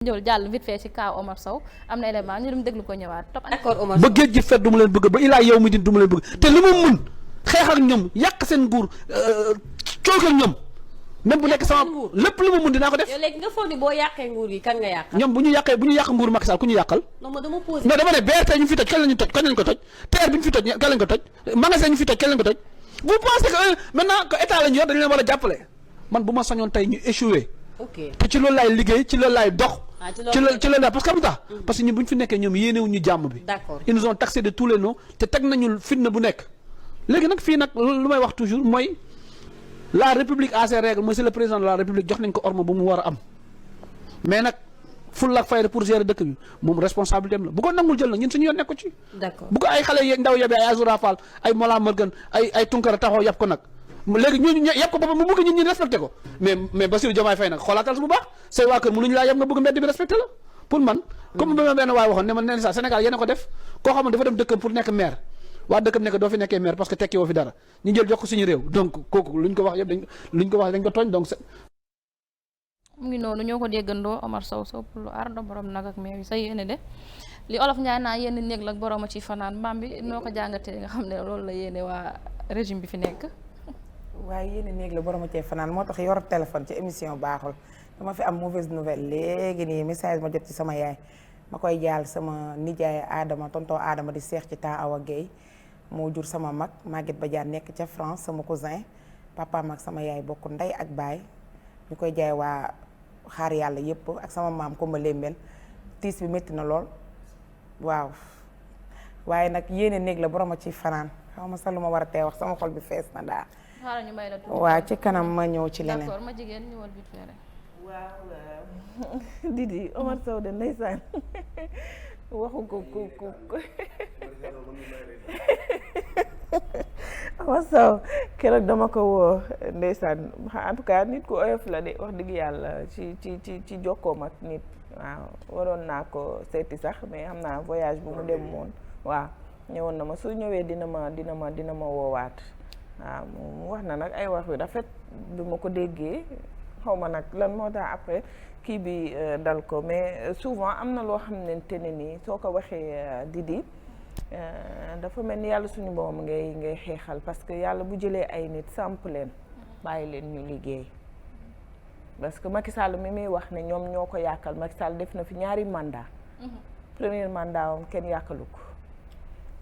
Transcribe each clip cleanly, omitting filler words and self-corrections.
jël jàll vite fait ci kaw Omar Sow am na élément ñu dem déglu ko ñëwaat topp. d'accord Omar ba géej gi fet du ma leen bëgg ba ilaa yow mi din du ma leen bëgg te li ma mën xeex ak ñoom yàq seen nguur coow ak ñoom même bu nekk sama lépp lu ma mën dinaa ko def. yow léegi nga foog ni boo yàqee nguur gi kan nga yàqal. ñoom bu ñu yàq nguur Macky Sall ku ñu yàqal. non ma dama posé. mais dama ne BRT ñu fi toj kañ lañu toj kañ lañ ko toj TER bi ñu fi toj kañ lañ ko toj magasin ñu fi toj kañ lañ ko toj vous pensez que maintenant que état lañu yor dañu leen war a jàppale man bu ma sañoon tey ñu échoué. ok te ci loolu laay liggéey ci loolu laay dox. ci loolu laay parce que am tax parce que ñun bu ñu fi nekkee ñoom yéenewuñu jàmm bi. d'accord ils nous ont taxé de tous les noms te teg nañu fitna bu nekk léegi nag fii nag lu may wax toujours mooy la république a ses règles monsieur le président de la république jox nañ ko orma bu mu war a am mais nag fulla ak fayda pour gérer dëkk bi moom responsabilité am la bu ko nangul jël nag ñun suñu yoon nekk ko ci. d'accord bu ko ay xale ndaw yebee ay Azoura Fall ay Mollah Morgun ay Tunkara taxaw yàpp ko nag léegi ñooñu yàpp ko boppam mu bëgg ñun ñu respecté ko mais Bassirou Diomaye Faye nag xoolaatal su bu baax say waa kër mënuñu laa yàpp nga bëgg mbedd bi respecté la pour man comme ba ma benn waay waxoon ne man neen sax Sénégal yéen a ko def koo xam ne dafa dem dëkkam pour nekk maire waa dëkkam nekk doo fi nekkee maire parce que tekki woo fi dara ñu jël jox ko suñu réew donc kooku luñ ko wax yëpp dañ ko tooñ donc mu ngi noonu ñoo ko déggandoo Omar Sow pour lu ardo borom nag ak meew yi sa yéene de li olof Njaay naa yenn néeg la borom a ci fanaan mbaam bi noo ko jàngatee nga xam ne loolu la yéene waa régime bi fi nekk. waaye yéen néeg la borom a cee fanaan moo tax yor téléphone ci émission baaxul dama fi am mauvaise nouvelle léegi nii message ma jot ci sama yaay ma koy jaal sama nijaay Adama tonton Adama di seex ci temps Awa Guèye moo jur sama mag Maguette Badiane nekk ca France sama cousin papa mag sama yaay bokk ndey ak baay ñu koy jaay waa xaar yàlla yépp ak sama maam Kumba Lembel tiis bi métti na lool waaw waaye nag yéene néeg la borom a ci fanaan xaw ma sax lu ma war a tee wax sama xol bi fees na daal. xaaral ñu may la tuuti. waaw ci kanam ma ñëw ci leneen. d'accord ma jigéen ñëwal vite fait rek. waaw Didi Omar Sow de ndeysaan waxu ko Omar Sow keroog dama ko woo ndeysaan en tout cas nit ku oyof la de wax dëgg yàlla ci jokkoom ak nit waaw waroon naa ko seeti sax mais xam naa voyage bu mu dem moon waaw ñëwoon na ma su ñëwee dina ma woowaat waaw mu wax na nag ay wax yu rafet bi ma ko déggee xaw ma nag lan moo tax après kii bi dal ko mais souvent am na loo xamante ne nii soo ko waxee Didi dafa mel ni yàlla suñu borom ngay xeexal parce que yàlla bu jëlee ay nit samp leen bàyyi leen ñu liggéey parce que Macky Sall mi muy wax ne ñoom ñoo ko yàqal Macky Sall def na fi ñaari mandat premier mandat am kenn yàqalu ko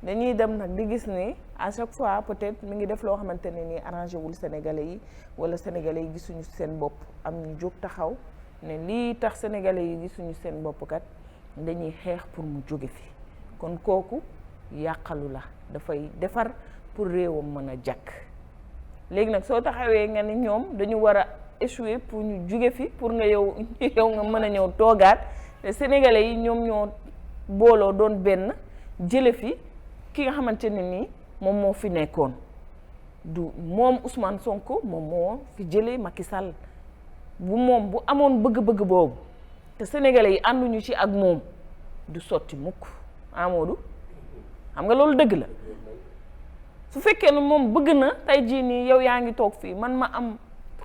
dañuy dem nag di gis ni à chaque fois peut-être mi ngi def loo xamante ne nii arrangé wul sénégalais yi wala sénégalais yi gisuñu seen bopp am ñu jóg taxaw ne lii tax sénégalais yi gisuñu seen bopp kat dañuy xeex pour mu jóge fi kon kooku yàqalu la dafay defar pour réewam mën a jàkk léegi nag soo taxawee nga ni ñoom dañu war a échouer pour ñu jóge fi pour nga yow nga mën a ñëw toogaat te sénégalais yi ñoom ñoo booloo doon benn jële fi ki nga xamante ne nii moom moo fi nekkoon du moom Ousmane Sonko moom moo fi jëlee Macky Sall bu moom bu amoon bëgg-bëgg boobu te sénégalais yi ànduñu ci ak moom du sotti mukk Amadou xam nga loolu dëgg la su fekkee ne moom bëgg na tey jii nii yow yaa ngi toog fii man ma am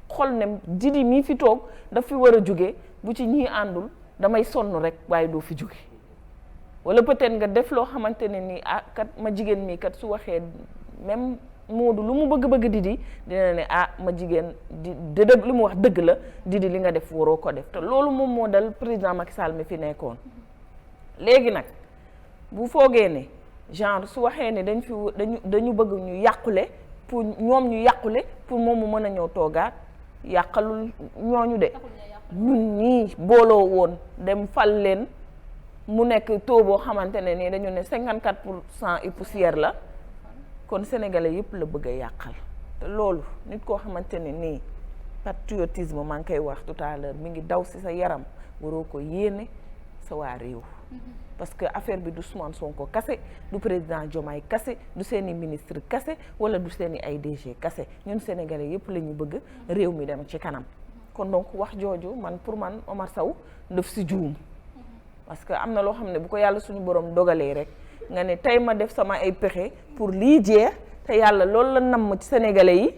xol ne Didi mii fi toog daf fi war a jóge bu ci ñii àndul damay sonn rek waaye doo fi jóge wala peut-être nga def loo xamante ne nii ah kat ma jigéen mii kat su waxee même Moodu lu mu bëgg Didi dina ne ah ma jigéen di dëgg lu mu wax dëgg la Didi li nga def waroo ko def te loolu moom moo dal président Macky Sall mi fi nekkoon léegi nag bu foogee ne genre su waxee ne dañu bëgg ñu yàqule pour ñoom ñu yàqule pour moom mu mën a ñëw toogaat yàqalul ñooñu de ñun ñii booloo woon dem fal leen mu nekk taux boo xamante ne nii dañu ne 54% et poussière la kon sénégalais yëpp la bëgg a yàqal te loolu nit koo xamante ne nii patriotisme maa ngi koy wax tout à l'heure mi ngi daw ci sa yaram waroo ko yéene sa waa réew parce que affaire bi du Ousmane Sonko kase du président Diomaye kase du seeni ministre kase wala du seeni ay DG kase ñun sénégalais yëpp la ñu bëgg réew mi dem ci kanam kon donc wax jooju man pour man Omar Sow daf ci juum parce que am na loo xam ne bu ko yàlla suñu borom dogalee rek nga ne tey ma def sama ay pexe pour lii jeex te yàlla loolu la namm ci sénégalais yi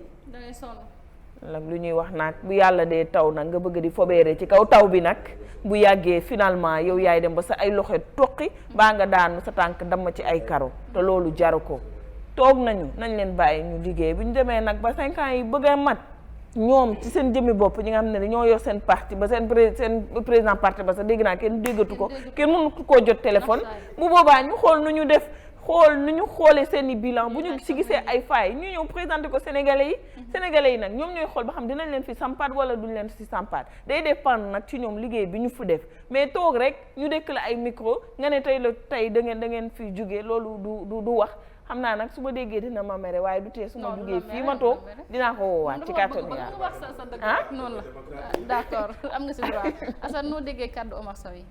nag lu ñuy wax nag bu yàlla dee taw nag nga bëgg di fobeere ci kaw taw bi nag bu yàggee finalement yow yaay dem ba sa ay loxo toqi baa nga daanu sa tànk dama ci ay karo te loolu jaru ko toog nañ leen bàyyi ñu liggéey bu ñu demee nag ba 5 ans yi bëgg a mat ñoom ci seen jëmmi bopp ñi nga xam ne dañoo yor seen parti ba seen président parti ba sax dégg naa kenn déggatu ko kenn mënu koo jot téléphone bu boobaa ñu xool nu ñu def nu ñu xoolee seen i bilan bu ñu si gisee ay failles ñu ñëw présenté ko sénégalais yi nag ñoom ñooy xool ba xam dinañ leen fi sampaat wala duñ leen fi sampaat day dépendre nag ci ñoom liggéey bi ñu fu def mais toog rek ñu dekk la ay micro nga ne tey da ngeen fi jugee loolu du wax xam naa nag su ma déggee dina ma mere waaye du tee su ma jugee fii ma toog dinaa ko woowaat ci kàttanu Yàlla wax sa dëgg rek noonu la d'accord am nga si droit Assane noo déggee kàddu Omar Sow yi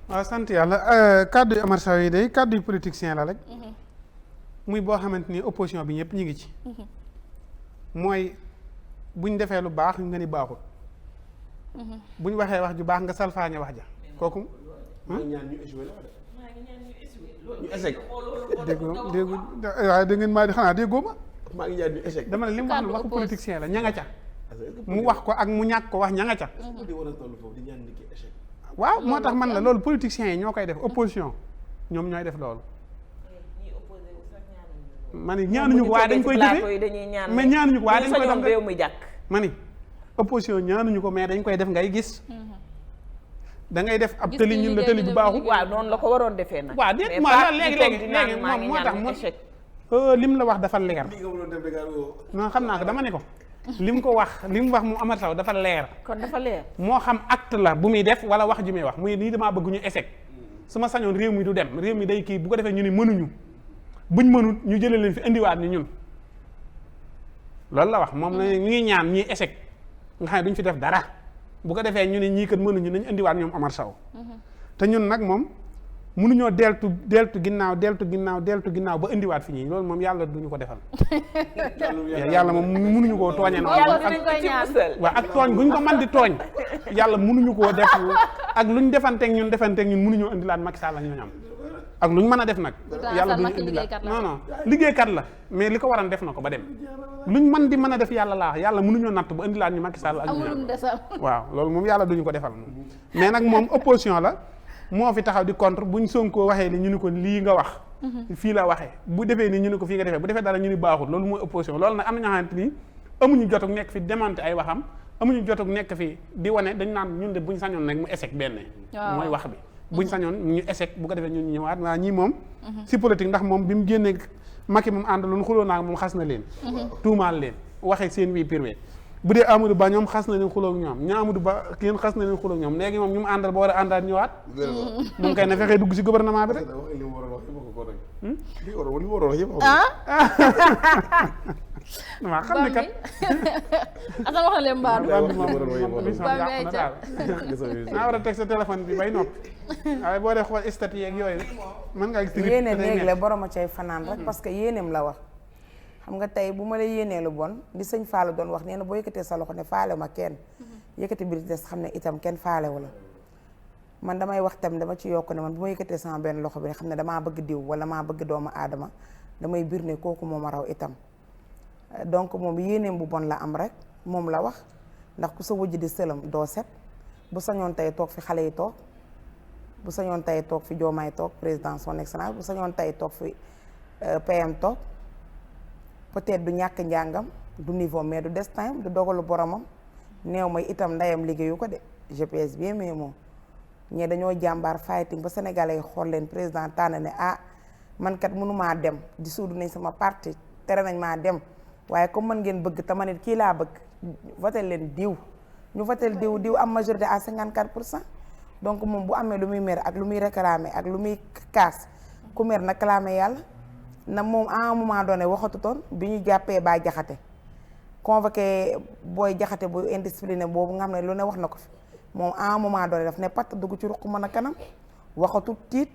waaw sant yàlla kàddu yu Omar Sow yi day kàddu yu politicien la rek muy boo xamante ni opposition bi ñëpp ñu ngi ci mooy buñ defee lu baax nga ni baaxul buñ waxee wax ju baax nga salfaañe wax ja kooku ñu échec. déggu waaye da ngeen maa di xanaa déggoo ma. maa ngi ñaan ñu échec. dama ne li mu wax waxu politicien la ña nga ca. mu wax ko ak mu ñàkk ko wax ña nga ca. waaw moo tax man la loolu politiciens yi ñoo koy def opposition ñoom ñooy def loolu. ma ni ñaanuñu ko waaye dañ koy jëfee mais ñaanuñu ko waaye dañ koy def rek ma ni opposition ñaanuñu ko mais dañ koy def ngay gis. da ngay def ab tëli ñun la tëli bi baaxul. waaw noonu la ko waroon defee nag. waaw déet léegi moom moo tax lim la wax dafa leer. non xam naa ko dama ne ko. lim ko wax lim wax mu Omar Sow dafa leer. kon dafa leer. moo xam acte la bu muy def wala wax ji muy wax muy nii damaa bëgg ñu échec. su ma sañoon réew mi du dem réew mi day kii bu ko defee ñu ni mënuñu buñ mënut ñu jëlee leen fi indiwaat ni ñun. loolu la wax moom la ñu ngi ñaan ñii échec nga xam ne duñ fi def dara. bu ko defee ñu ne ñii kat mënuñu nañ indiwaat ñoom Omar Sow te ñun nag moom mënuñoo deltu ginnaaw ba indiwaat fi ñii loolu moom yàlla duñu ko defal yàlla moom mënuñu koo tooñee waaw ak tooñ guñ ko man di tooñ yàlla mënuñu koo def ak luñ defanteeg ñun mënuñoo indilaat Macky Sall ak ñooñu am ak luñ mën a def nag yàlla duñu indilaat non liggéeykat la mais li ko waran def na ko ba dem luñ mën di mën a def yàlla laa yàlla mënuñoo natt ba indilaat ñu Macky Sall ak ñu waaw loolu moom yàlla duñu ko defal moom mais nag moom opposition la moo fi taxaw di contre buñ Sonko waxee li ñu ni ko lii nga wax fii la waxee bu defee nii ñu ni ko fii nga defee bu defee dara ñu ni baaxul loolu mooy opposition loolu nag am na ñoo xamante ni amuñu jotug nekk fi démonter ay waxam amuñu jotug nekk fi di wane dañ naan ñun de buñ sañoon nag mu échec benn mooy wax bi buñ sañoon ñu échec bu ko defee ñun ñu ñëwaat waa ñii moom si politique ndax moom bi mu génnee Macky moom àndaloon xuloo naa moom xas na leen tuumaal leen waxee seen wii pirwee bu dee Amadou Ba ñoom xas na leen xuloo ak ñoom ña Amadou Ba yéen xas na leen xuloo ak ñoom léegi moom ñu mu àndal ba war a àndaat ñëwaat moom kay na fexee dugg si gouvernement bi rek waaw xam ne kat Assane wax na leen mbaaru naa war a teg sa téléphone bi bay noppi waaye boo dee xool statut yeeg yooyu mën ngaa gis yéene néeg la borom a cay fanaan rek parce que yéeneem la wax xam nga tey bu ma la yéenee lu bon di sëñ Fallou doon wax nee na boo yëkkatee sa loxo ne faale ma kenn yëkkati biir des xam ne itam kenn faalewu la man damay wax tam dama ci yokk ne man bu ma yëkkatee sama benn loxo bi xam ne damaa bëgg diw wala maa bëgg doomu aadama damay biir ne kooku moom a raw itam donc moom yéeneem bu bon la am rek moom la wax ndax ku sa wujj di sëlam doo set bu sañoon tey toog fi xale yi toog bu sañoon tey toog fi Diomaye toog président son excellence bu sañoon tey toog fi PM toog peut-être du ñàkk njàngam du niveau mais du destin du dogalu boromam néew may itam ndeyam liggéeyu ko de GPS bien mais moom ñee dañoo jàmbaar fighting ba sénégalais yi xool leen président tànn ne ah man kat mënumaa dem di suudu nañ sama parti tere nañ maa dem waaye comme man ngeen bëgg te ma nit kii laa bëgg voté leen diw ñu voté diw am majorité à 54% donc moom bu amee lu muy mer ak lu muy réclamer ak lu muy kaas ku mer na clamé yàlla na moom à un moment donné waxatutoon bi ñu jàppee Bah Diakhaté convoqué booy Diakhaté bu indiscipliné boobu nga xam ne lu ne wax na ko fi moom à un moment donné daf ne patt dugg ci ruq mën a kanam waxatu tiit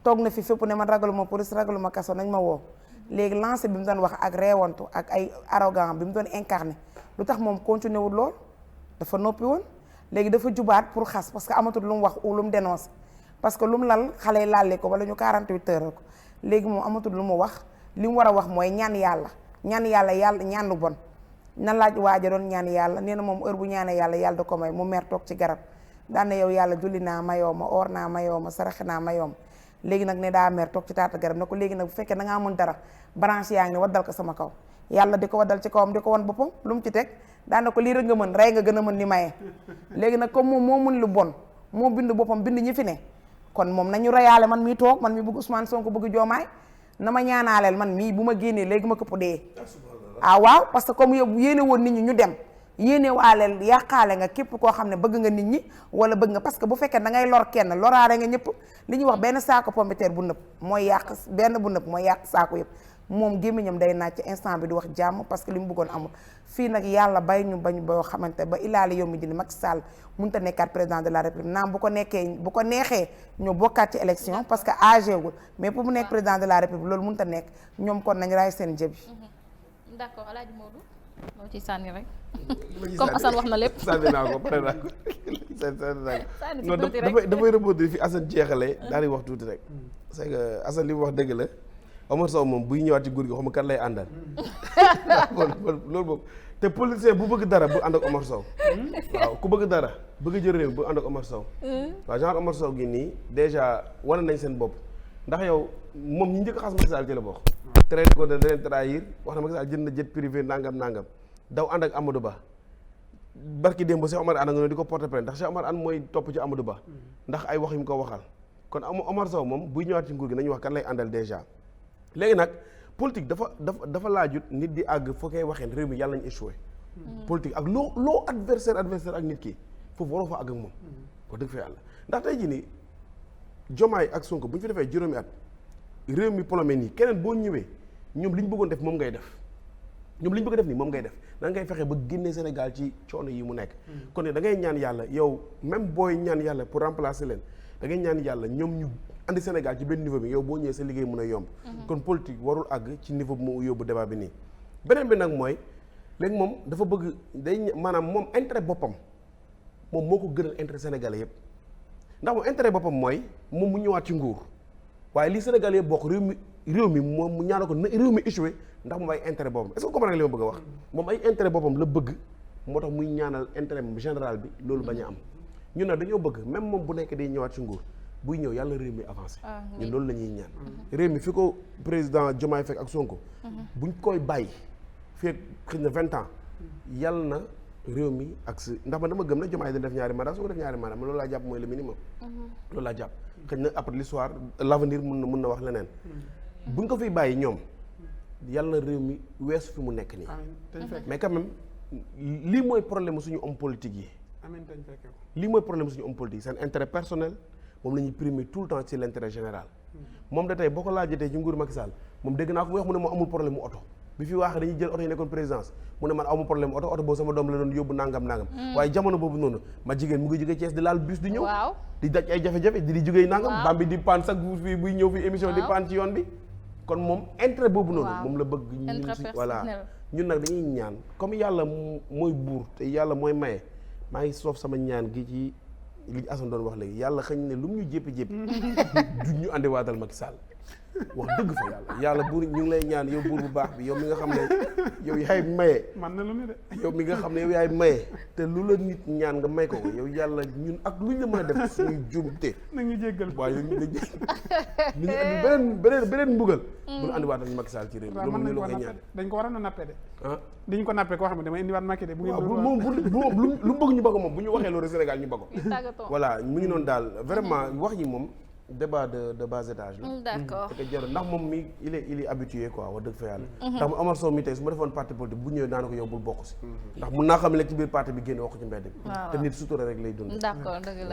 toog na fi fépp ne man ragaluma police ragaluma kaso nañ ma woo léegi lancé bi mu doon wax ak reewantu ak ay arrogant bi mu doon incarné lu tax moom continué wul lool dafa noppi woon léegi dafa jubaat pour xas parce que amatul lu mu wax ou lu mu dénoncé parce que lu mu lal xale yi laale ko wala ñu 48 heures ko léegi moom amatul lu mu wax li mu war a wax mooy ñaan yàlla ñaan lu bon na laaj waaja doon ñaan yàlla nee na moom heure bu ñaanee yàlla yàlla da ko may mu mer toog ci garab daan na yow yàlla julli naa mayoo ma oor naa mayoo ma saraxe naa mayoo ma léegi nag ne daa mer toog ci taata garab ne ko léegi nag bu fekkee da ngaa mën dara branche yaa ngi ne waddal ko sama kaw yàlla di ko waddal ci kawam di ko wan boppam lu mu ci teg daan na ko lii rek nga mën rey nga gën a mën ni maye léegi nag comme moom moo mën lu bon moo bind boppam bind ñi fi ne kon moom nañu reyaale man mi toog man mi bëgg Ousmane Sonko bëgg Diomaye na ma ñaanaaleel man mii bu ma génnee léegi ma këpp dee waaw parce que comme yow yéene woon nit ñi ñu dem yéene waaleel yàqaale nga képp koo xam ne bëgg nga nit ñi wala bëgg nga parce que bu fekkee da ngay lor kenn loraare nga ñëpp li ñuy wax benn saako pomme de terre bu nëpp mooy yàq benn bu nëpp mooy yàq saako yëpp moom gémmiñam day naaj ci instant bi di wax jàmm parce que li mu bëggoon amul fii nag yàlla bay ñu bañ boo xamante ba ilaali yow mi dini Macky Sall mënut a nekkaat président de la république naam bu ko neexee ñu bokkaat ci élection parce que âgé wul mais pour mu nekk président de la république loolu mënut a nekk ñoom kon nañ raay seen jëbi d'accord El Hadj Modou moo ci sànni rek comme Assane wax na lépp sànni naa ko pare naa ko sànni naa ko non dafay rebondir fi Assane jeexalee daal di wax tuuti rek c'est que Assane li mu wax dëgg la Omar Sow moom buy ñëwaat ci nguur gi xam nga kan lay àndal loolu moom te politicien bu bëgg dara bu ànd ak Omar Sow waaw ku bëgg dara bëgg jël réew bu ànd ak Omar Sow waaw genre Omar Sow gi nii déjà wane nañ seen bopp ndax yow moom ñi njëkk a xas Macky Sall ci la bokk traité ko da leen trahir wax na Macky Sall jënd na jet privé nangam daw ànd ak Amadou Ba barki démb Cheikh Omar Anne nga ne di ko porter plainte ndax Cheikh Omar Anne mooy topp ci Amadou Ba ndax ay wax yu mu ko waxal kon Omar Sow moom buy ñëwaat ci nguur gi nañu wax kan lay àndal déjà léegi nag politique dafa laajut nit di àgg foo koy waxee réew mi yàlla nañu échoué politique ak loo adversaire ak nit ki foofu waroo fa àgg ak moom wax dëgg fa yàlla ndax tey jii nii Diomaye ak Sonko bu ñu fi defee juróomi at réew mi polomé nii keneen boo ñëwee ñoom li ñu bëggoon def moom ngay def ñoom li ñu bëgg def nii moom ngay def da ngay fexe ba génne Sénégal ci coono yi mu nekk kon ne da ngay ñaan yàlla yow même booy ñaan yàlla pour remplacer leen da ngay ñaan yàlla ñoom ñu andi Sénégal ci benn niveau bi yow boo ñëwee sa liggéey mën a yomb kon politique warul àgg ci niveau bi mu yóbbu débat bi nii beneen bi nag mooy léegi moom dafa bëgg maanaam moom intérêt boppam moom moo ko gënal intérêt sénégalais yëpp ndax moom intérêt boppam mooy moom mu ñëwaat ci nguur waaye li sénégalais yëpp bokk réew mi moom mu ñaanal ko réew mi échoué ndax moom ay intérêt boppam est-ce que comprendre nga li ma bëgg a wax moom ay intérêt boppam la bëgg moo tax muy ñaanal intérêt général bi loolu bañ a am ñun nag dañoo bëgg même moom bu nekk day ñëwaat ci nguur buy ñëw yàlla réew mi avancé ñun loolu la ñuy ñaan réew mi fi ko président Diomaye fekk ak Sonko buñ koy bàyyi fekk xëy na 20 ans yàlla na réew mi ak si ndax man dama gëm na Diomaye dina def ñaari mandat Sonko def ñaari mandat man loolu laa jàpp mooy le minimum loolu laa jàpp xëy na après l'histoire l'avenir mun na wax leneen buñ ko fiy bàyyi ñoom yàlla na réew mi weesu fi mu nekk nii mais quand même lii mooy problème suñu homme politique yi lii mooy problème suñu homme politique seen intérêt personnel moom la ñuy primer tout le temps ci l'intérêt général moom da tey boo ko laajatee ci nguuru Macky Sall moom dégg naa ko mu wax mu ne moo amul problème mu oto bi fi waaxee dañuy jël oto yi nekkoon présidence mu ne man amul problème mu oto boobu sama doom la doon yóbbu nangam waaye jamono boobu noonu ma jigéen mu ngi jógee Thiès di laal bus di ñëw di daj ay jafe-jafe di jógee nangam bam bi di paan sax fii buy ñëw fi émission di paan ci yoon bi kon moom intérêt boobu noonu moom la bëgg ñun si voilà ñun nag dañuy ñaan comme yàlla mooy buur te yàlla mooy maye maa ngi soof sama ñaan gi ci li Assane doon wax léegi yàlla xëñ ne lu mu ñu jéppi-jéppi du ñu àndiwaatal Macky Sall wax dëgg fa yàlla buur ñu ngi lay ñaan yow buur bu baax bi yow mi nga xam ne yow yaay maye man na lu ne de yow mi nga xam ne yow yaay maye te lu la nit ñaan nga may ko yow yàlla ñun ak lu ñu la mën a def suñuy jumte nag ñu jéggal waaye ñu andi beneen mbugal bu ñu àndiwaatal Macky Sall ci réew mi loolu ñu la koy ñaan dañ ko war a nappe de dañ ko nappe koo xam ne damay indiwaat Macky de bu ngeen moom lu bëgg ñu bëgg moom bu ñu waxee loolu Sénégal ñu bëgg voilà mu ngi noonu daal vraiment wax yi moom débat de bas étage la. D'accord. te jarul ndax moom mi il est habitué quoi wax dëgg fa yàlla. ndax mu Omar Sow mi tey su ma defoon parti politique bu ñëwee naa ko yow bul bokk si. ndax mun naa xam ne ci biir parti bi génn wax ko ci mbedd bi. te nit sutura rek lay dund. D'accord dëgg la.